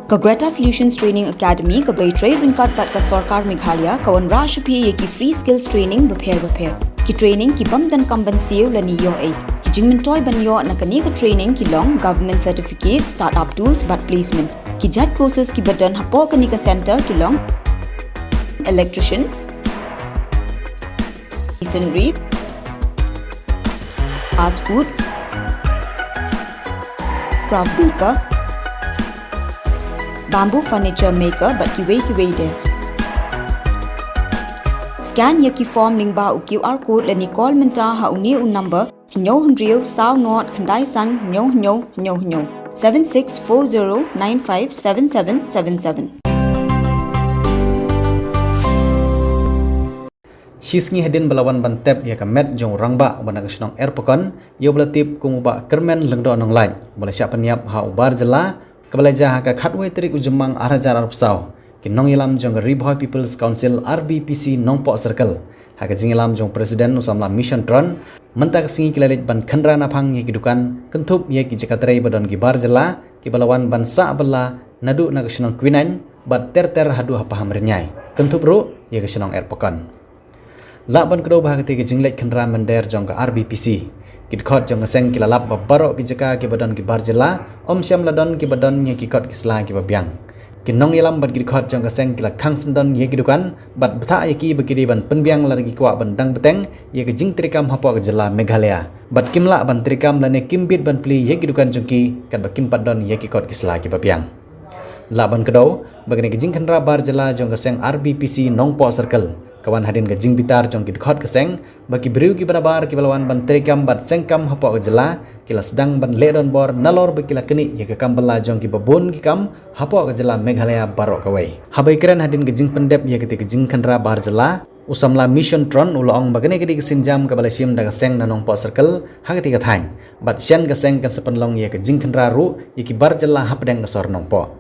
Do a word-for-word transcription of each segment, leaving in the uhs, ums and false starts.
Ka Greta Solutions Training Academy, kaba trei ryngkat bad ka Sorkar Meghalaya, ka wanrah sha phi ïa ki free skills training bapher bapher. Ki training ki bym donkam ban siew lane ïohi. Ki jingmyntoi ban ïoh na kane ka training ki long government certificate, startup tools bad placement. Ki jait courses kiba don hapoh kane ka center ki long electrician, masonry, fast food, craft maker, bamboo furniture maker bad kiwei kiwei de. Scan ïa ki form lyngba u QR code lane call mynta ha une u number hynñiew hynriew saw nod khyndai san hynñiew hynñiew hynñiew hynñiew, seven six four zero nine five seven seven seven seven. Shisngi hadien ba la wan ban tep ïa ka met jong u rangbah uba na ka shnong Erpakon, ïa uba la tip kum u Bah Kyrmen Lyngdoh Nonglait, uba la shah pynïap ha u bar jylla, kaba la jia ha ka khatwei tarik u Jymmang ar hajar arphew saw, ki nongïalam jong ka Ri Bhoi People's Council, R B P C, Nongpoh Circle, ha ka jingïalam jong u President u samla Mission Tron, mynta ka sngi ki la leit ban khynra naphang ïa ki dukan, kynthup ïa ki jaka trei ba don ki bar jylla, kiba la wan ban sah bylla naduh na ka shnong Kwinaiñ bad ter ter haduh ha Pahamrynïai, kynthup ruh ïa ka shnong Erpakon. Lah ban kdew ba ha katei ka jingleit khynra mynder jong ka R B P C, ki dkhot jong ka seng ki la lap ba baroh ki jaka kiba don ki bar jylla, ym shym la don kiba don ïa ki kot ki sla kiba biang. Ki nongïalam bad ki dkhot jong ka seng ki la khang syndon ïa ki dukan bad bthah ïa ki ba ki dei ban pynbiang lada ki kwah ban dang bteng ïa ka jingtreikam hapoh ka jylla Meghalaya, bad kim lah ban treikam lane kim bit ban plie ïa ki dukan jong ki katba kim pat don ïa ki kot ki sla kiba biang. Lah ban kdew ba kane ka jingkhynra bar jylla jong ka seng R B P C Nongpoh Circle ka wan hadien ka jingbitar jong ki dkhot ka seng ba ki briew kiba nabar kiba la wan ban treikam bad sengkam hapoh ka jylla ki la sdang ban leh donbor nalor ba ki la knieh ïa ka kam bylla jong kiba bun ki kam hapoh ka jylla Meghalaya baroh kawei. Haba ïakren hadien ka jingpyndep ïa katei ka jingkhynra bar jylla, u samla Mission Tron u la ong ba kane ka dei ka sienjam kaba la shim da ka seng na Nongpoh Circle ha katei ka thaiñ, bad shen ka seng kan sa pynlong ïa ka jingkhynra ruh ïa ki bar jylla hapdeng ka sor Nongpoh.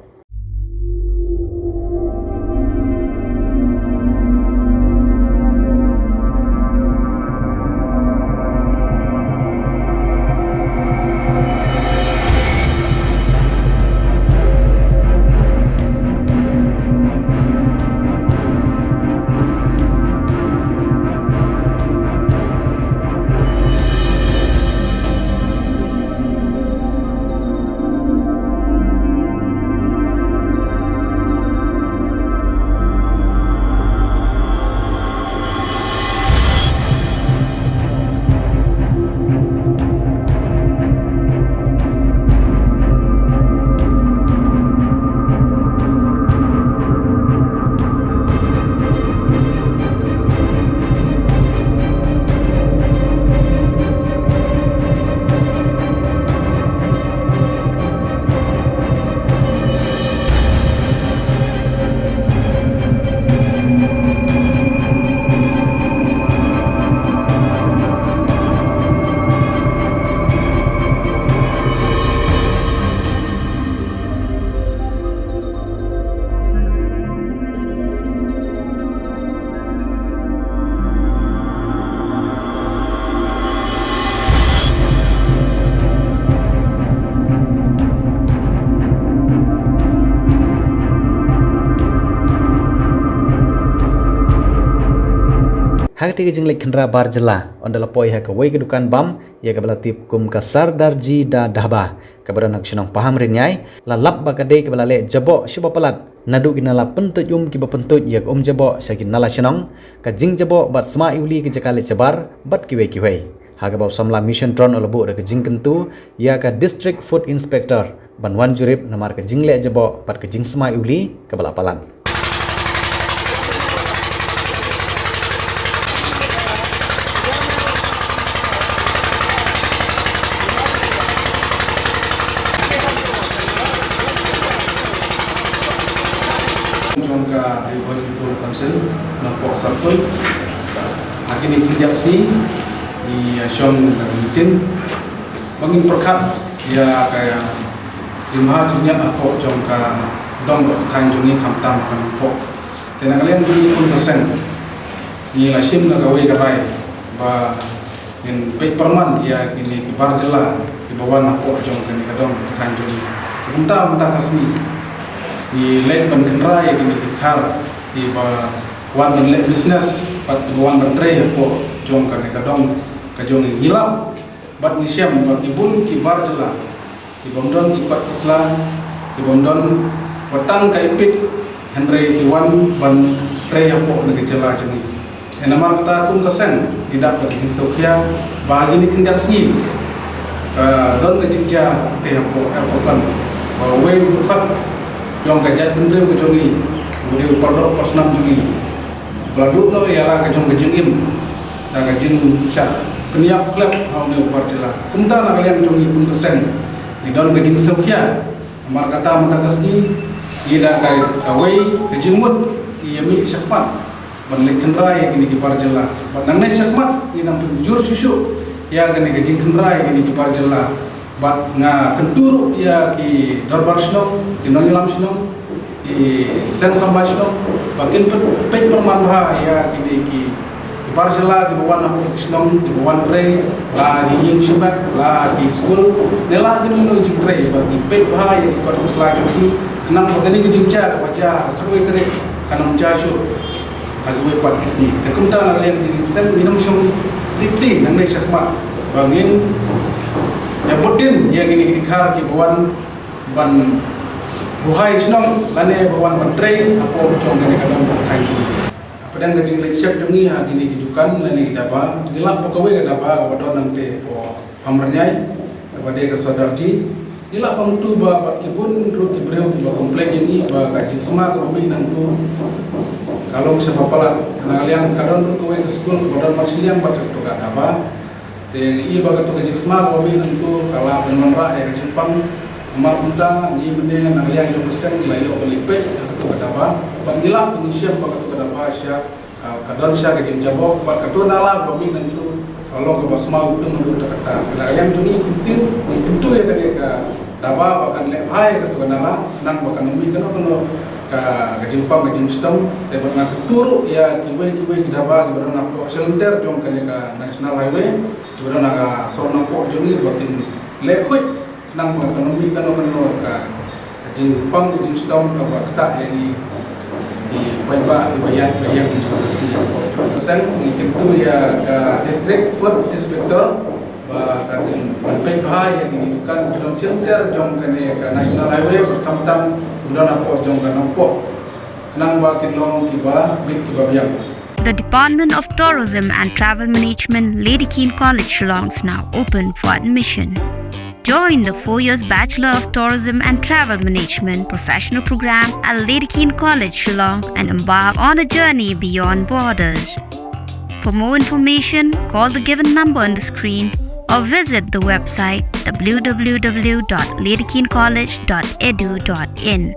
Ha katei ka jingleit khynra bar jylla, ynda la poi ha kawei ka dukan bam ïa kaba la tip kum ka Sardarji Da Dhaba, kaba don ha ka shnong Pahamrynïai, la lap ba ka dei kaba la leh jaboh sha ba palat naduh ki nala pyntuid um kiba pyntuid ïa ka um jaboh sha ki nala shnong, ka jingjaboh bad sma iwli ka jaka leit shabar bad kiwei kiwei. Ha kaba u samla Mission Tron u la buh da ka jingkyntu ïa ka District Food Inspector ban wan jurip namar ka jingleh jaboh bad ka jingsma iwli kaba la palat. Jong ka Ri Bhoi People Council Nongpoh Circle. Ha kine ki khyndiat sngi ngi, eh, shong da ka meeting ba ngin pyrkhat ïa ka jingbha jingïap hapoh jong ka dong ka thaiñ jong ngi khamtam ka Nongpoh. Te na ka liang jong ngi kum ka seng ngi la shim da kawei ka rai ba ngin peit pyrman ïa kine ki bar jylla kiba wan hapoh jong kane ka dong ka thaiñ jong ngi. Te kumta mynta ka sngi Ki leh ban kynra ïa kine ki dkhar kiba wan ban leh business bad kiba wan ban trei hapoh jong kane ka dong ka jong ngi. Ngi lap bad ngi shem ba ki bun ki bar jylla kibym don ki kot ki sla, kibym don wat tang ka EPIC, hynrei ki wan ban trei hapoh kane ka jylla jong ngi. Namar kata kum ka seng ngi dap ka jingsngewkhia ba ha kine ki khyndiat sngi ka don ka jingjia te hapoh, hapoh kan ba uwei u dkhot jong ka jaitbynriew ka jong ngi, u dei u pardoh parsnam jong ngi, ba la duh noh ïa la ka jong ka jingim da ka jingshah pynïap khlem ha une u bar jylla. Kumta na ka liang jong ngi kum ka seng ngi don ka jingsngewkhia. Namar kata mynta ka sngi ngi da ka, kawei ka jingmut ngi ïa mih shakhmat ban leh kynra ïa kine ki bar jylla. Bad nangne shakhmat ngi nang pynjur shuh shuh ïa kane ka jingkynra ïa kine ki bar jylla. Bad nga kyntu ruh ïa ki dorbar shnong, ki nongïalam shnong, ki seng samla shnong ba kin peit pyrman bha ïa kine ki, ki bar jylla kiba wan hapoh ki shnong, kiba wan trei, la ki ïing shimet, la ki skul, ne la kino kino ki jingtrei, ba ki peit bha ïa ki kot ki sla jong ki, khnang ba kane ka jingjia kaba jia ha ka khatwei tarik kan ym jia shuh ha kiwei pat ki sngi. Te kumta na ka liang jong ngi ki seng ngin ym shym leit ti nangne shakhmat ba ngin ïa bud dien ïa kine ki dkhar kiba wan ban buhai shnong lane ba wan ban trei hapoh jong kane ka dong ka thaiñ jong ngi. Hapdeng ka jingleit check jong ngi ha kine ki dukan lane ki daba, ngi lap ba kawei ka daba kaba don hangtei hapoh Pamrngiai, kaba dei ka Sodarji. Ngi lah pang tu ba, ba ki bun ruh ki briew kiba complain ïa ngi ba ka jingsma kaba mih nangtu ka long shibun palat. Na ka liang ka don ruh kawei ka skul kaba don marshiliang bad katu ka daba. Te ngi i ba katu ka jingsma kaba mih nangtu ka lah ban wanrah ïa ka jingpang. Namar kumta ngi mynne na ka liang jong ka seng ngi la ïoh ban leit peit ïa katu ka daba. Bad ngi lah ban shem ba katu ka daba sha Ka, ka don sha ka jingjabok bad katu nala ba mih nangtu ka long kaba sma u tung ruh da kata. Na ka liang jong ngi kyntu, ngi kyntu ïa kane ka daba ba kan leh bha ïa katu ka nala, khnang ba kan ym mih kano kano ka, ka jingpang ka jingshitom. Te bad nga kyntu ruh ïa kiwei kiwei ki daba kiba don hapoh shalynter jong kane ka National Highway, kiba don ha ka sor nongpoh jong ngi ba kin leh khuid. Khnang ba kan ym mih kano kano ka, ka jingpang ka jingshitom kaba ktah ïa ki, ki paidbah kiba ïaid ba ïeng sha ka seng. Ngi kyntu ïa ka District Food Inspector ba kan ban peit bha ïa kine ki dukan ki long shilynter jong kane ka National Highway, khamtam ki don hapoh jong ka nongpoh, khnang ba kin long kiba bit kiba biang. The Department of Tourism and Travel Management, Lady Keane College, Shillong is now open for admission. Join the four years Bachelor of Tourism and Travel Management professional program at Lady Keane College, Shillong, and embark on a journey beyond borders. For more information, call the given number on the screen or visit the website w w w dot lady keane college dot e d u dot in.